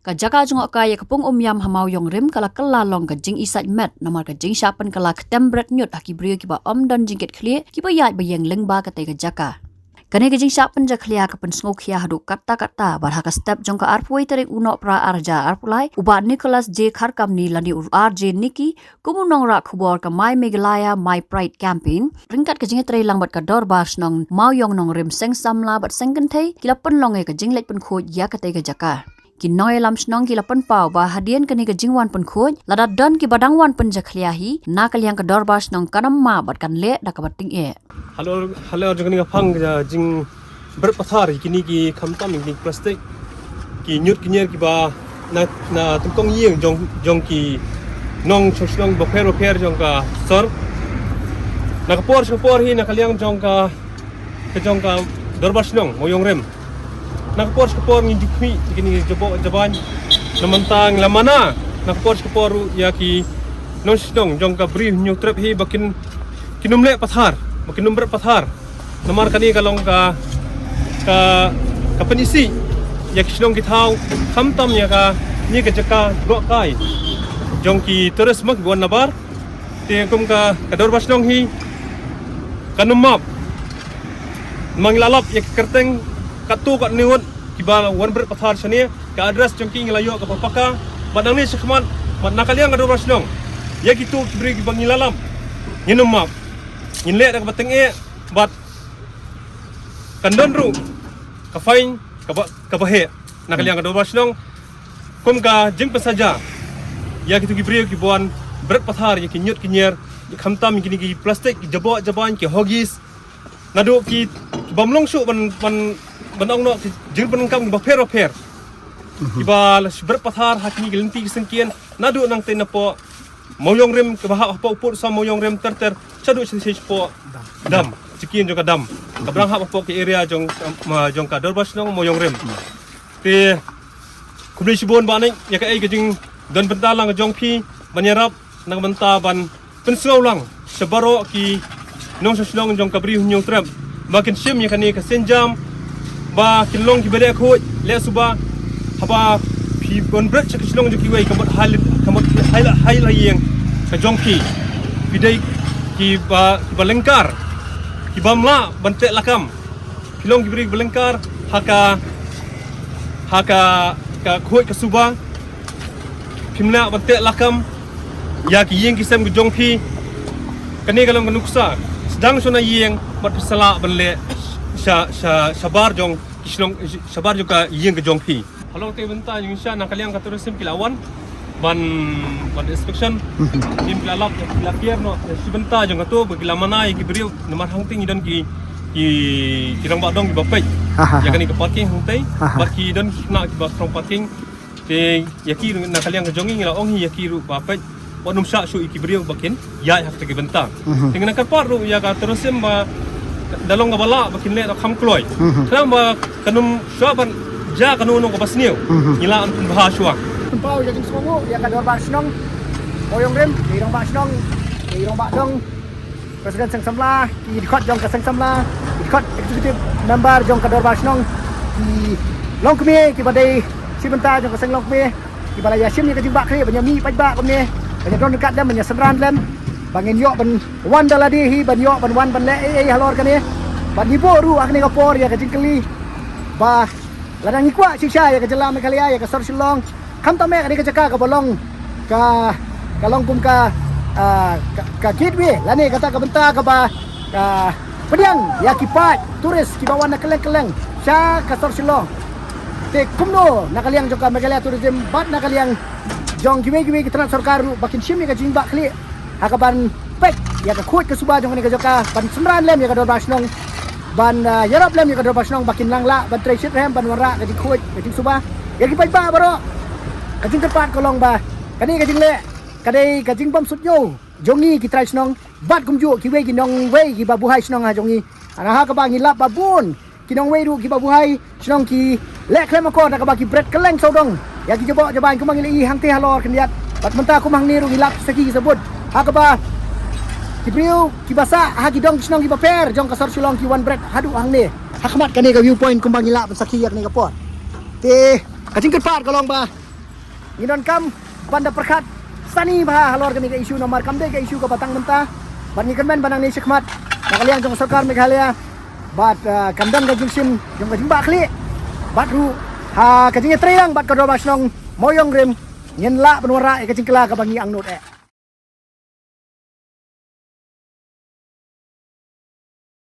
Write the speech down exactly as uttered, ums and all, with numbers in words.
Ka jaka jngohkai ïa ka pung Umïam ha Mawïong Rim ka la kylla long ka jingisait met namar ka jingshah pynkylla ktem bret ñiut ha ki briew kiba ym don jingkitkhlieh kiba ïaid ba ïeng lyngba katei ka jaka. Kane ka jingshah pynjakhlia ka pynsngewkhia haduh katta katta bad ha ka step jong ka arphew wei tarik u Nohprah ar hajar arphew lai, u Bah Nicholas J Kharkamni lane u R J Nicky, kum u nongrah khubor ka My Meghalaya My Pride Campaign, ryngkat ka jingïatreilang bad ka Dorbar Shnong Mawïong Nongrim Seng Samla bad Seng Kynthei, ki la pynlong ïa ka jingleit pynkhuid ïa katei ka jaka. Ki nongïalam shnong ki la pynpaw ba hadien kane ka jingwan pynkhuid, lada don kiba dang wan pynjakhlia hi, na ka liang ka Dorbar Shnong kan ym map bad kan leh da kaba tyngeh. Halor, halor jong kane ka phang ka jingbret pathar ïa kine ki khamtam ïa kine ki plastik, ki ñiut ki ñier kiba na, na tyngkong ïing jong, jong ki nongshong shnong bapher bapher jong ka sor. Na ka por sha ka por hi na ka liang jong ka, ka jong ka Dorbar Shnong Mawïong Rim, na ka por sha ka por ngi ju khmih ïa kine ki jaboh jaban. Na mynta ngi la mana na ka por sha ka por ruh ïa ki nongshong shnong jong ka Bri u Hynñiewtrep hi ba kin, kin ym leh pathar, ba kin ym bret pathar. Namar kane ka long ka, ka, ka pynisih ïa ki shnong ki thaw, khamtam ïa kane ka jaka jngohkai jong ki tourist ma kiba wan nabar. Te kum ka, ka Dorbar Shnong hi kan ym map. Ma ngi la lap ïa ka kyrteng katto katne ngut kiba wan bret pathar shane, ka address jong ki ngi la ïoh kaba paka. Bad nangne shakhmat, bad na ka liang ka Dorbar Shnong, ïa kito ki briew kiba ngi la lap, ngin ym map. Ngin leh da kaba tyngeh bad kan don ruh ka fine kaba, kaba heh na ka liang ka Dorbar Shnong. Kum ka jingpynsaja ïa kito ki briew kiba wan bret pathar ïa ki ñiut ki ñier, khamtam ïa kine ki plastik, ki jaboh jaban, ki huggies. Naduh ki, ki bym long shuh ban, ban, ban ong noh ki jingpyndonkam kiba pher bapher, kiba la bret pathar ha kine ki lynti ki syngkien. Naduh nangtei napoh Mawïong Rim, kaba hap hapoh u pud sa Mawïong Rim ter ter, shaduh sha, sha, shapoh dam, jingkien jong ka dam kaba dang hap hapoh ka area jong, ma, jong ka Dorbar Shnong Mawïong Rim. Te khublei shibun Bah Nick ïa kaei ka jingdon bynta lang ka jong phi ban ïarap na ka bynta ban pynsngew lang sha baroh ki nongshong shnong jong ka Bri u Hynñiewtrep ba kin shim ïa kane ka sienjam, ba kin long kiba dei khuid leh suba. Haba phi wan bret sha ka shnong jong kiwei, ka mut hai, ka mut hai la, hai la ïing ka jong phi, phi dei kiba, kiba lyngkar, ki bym lah ban teh lakam. Phi long ki briew ba lyngkar ha ka, ha ka, ka khuid ka suba. Phim lah ban teh lakam ïa ki ïing ki sem ka jong phi. Kane ka long ka nuksa sdang shona ïing bad phi sa lah ban leh sha, sha, shabar jong ki shnong, shabar jong ka ïing ka jong phi. Halor te bynta jong sha na ka liang ka tourism ki la wan ban, ban inspection. Kim ki la lap, ki la kiar noh shi bynta jong kato ba ki la mana ïa ki briew namar hangtei ngi don ki, ki, ki rangbah dong kiba peit ïa kane ka parking hangtei. Bad ki don ki khynnah kiba khrong parking. Te ïa ki ruh na ka liang ka jong ngi ngi la ong hi ïa ki ruh ba peit, wat nym shah shuh ïa ki briew ba kin ïaid ha kata ka bynta. Te ngi nang kyrpad ruh ïa ka tourism ba da long kaba lah ba kin leh da kham kloi. Khnang ba kan nym shah ban jia kano kano kaba sniew. Ngi lah ban pynbha shuwa. Pynpaw ïa ka jingsngewnguh ïa ka Dorbar Shnong Mawïong Rim, ïa i Rangbah Shnong, ïa i Rangbah Dong, President Seng Samla, ki dkhot jong ka Seng Samla, ki dkhot executive member jong ka Dorbar Shnong, ki longkmie kiba dei shi bynta jong ka seng longkmie, kiba la ïa shim ïa ka jingbakla ban ïa mih paidbah kumne, ban ïa don ryngkat lem, ban ïa synran lem, ba ngin ïoh ban wan da lade hi, ban ïoh ban wan ban leh ei ei halor kane. Bad ngi buh ruh ha kane ka por ïa ka jingkylli ba lada ngi kwah shisha ïa ka jylla Meghalaya, ïa ka sor Shillong, khamtam eh kane ka jaka kaba long ka, ka long kum ka, ah, ka, ka gateway lane kata ka bynta kaba, ah, pdiang ïa ki paid tourist kiba wan na kylleng kylleng sha ka sor Shillong. Te kumno na ka liang jong ka Meghalaya Tourism bad na ka liang jong kiwei kiwei ki tnat sorkar ruh ba kin shim ïa ka jingbakla ha kaban peit ïa ka khuid ka suba jong kane ka jaka, ban synran lem ïa ka Dorbar Shnong, ban, ah, ïarap lem ïa ka Dorbar Shnong ba kin nang lah ban trei shitrhem ban wanrah ka jingkhuid ka jingsuba ïa ki paidbah baroh. Ka jingkyrpad ka long ba kane ka jingleh ka dei ka jingbym suidñiew jong ngi ki trai shnong bad kumjuh kiwei ki nongwei kiba buhai shnong ha jong ngi. Hana ha kaba ngi lap ba bun ki nongwei ruh kiba buhai shnong ki leh khlem akor da kaba ki bret kylleng sawdong ïa ki jaboh jaban kumba ngi la ïohi hangtei halor khyndiat. Bad mynta kumba hangne ruh ngi lap sakhi sabut ha kaba ki briew kiba sah ha ki dong ki shnong kiba pher jong ka sor Shillong ki wan bret haduh hangne ha khmat kane ka viewpoint kumba ngi lap sakhi ïa kane ka por. Te ka jingkyrpad ka long ba Ngi donkam ban da pyrkhat sani bha halor kane ka issue namar kam dei ka issue kaba tang mynta. Bad ngi kyrmen ba nangne shakhmat na ka liang jong sorkar Meghalaya bad, ah, kam don ka jingshem jong ka jingbakla bad ruh ha ka jingïatreilang bad ka dorbar shnong Mawïong Rim ngin lah ban wanrah ïa ka jingkylla kaba ngi angnud eh.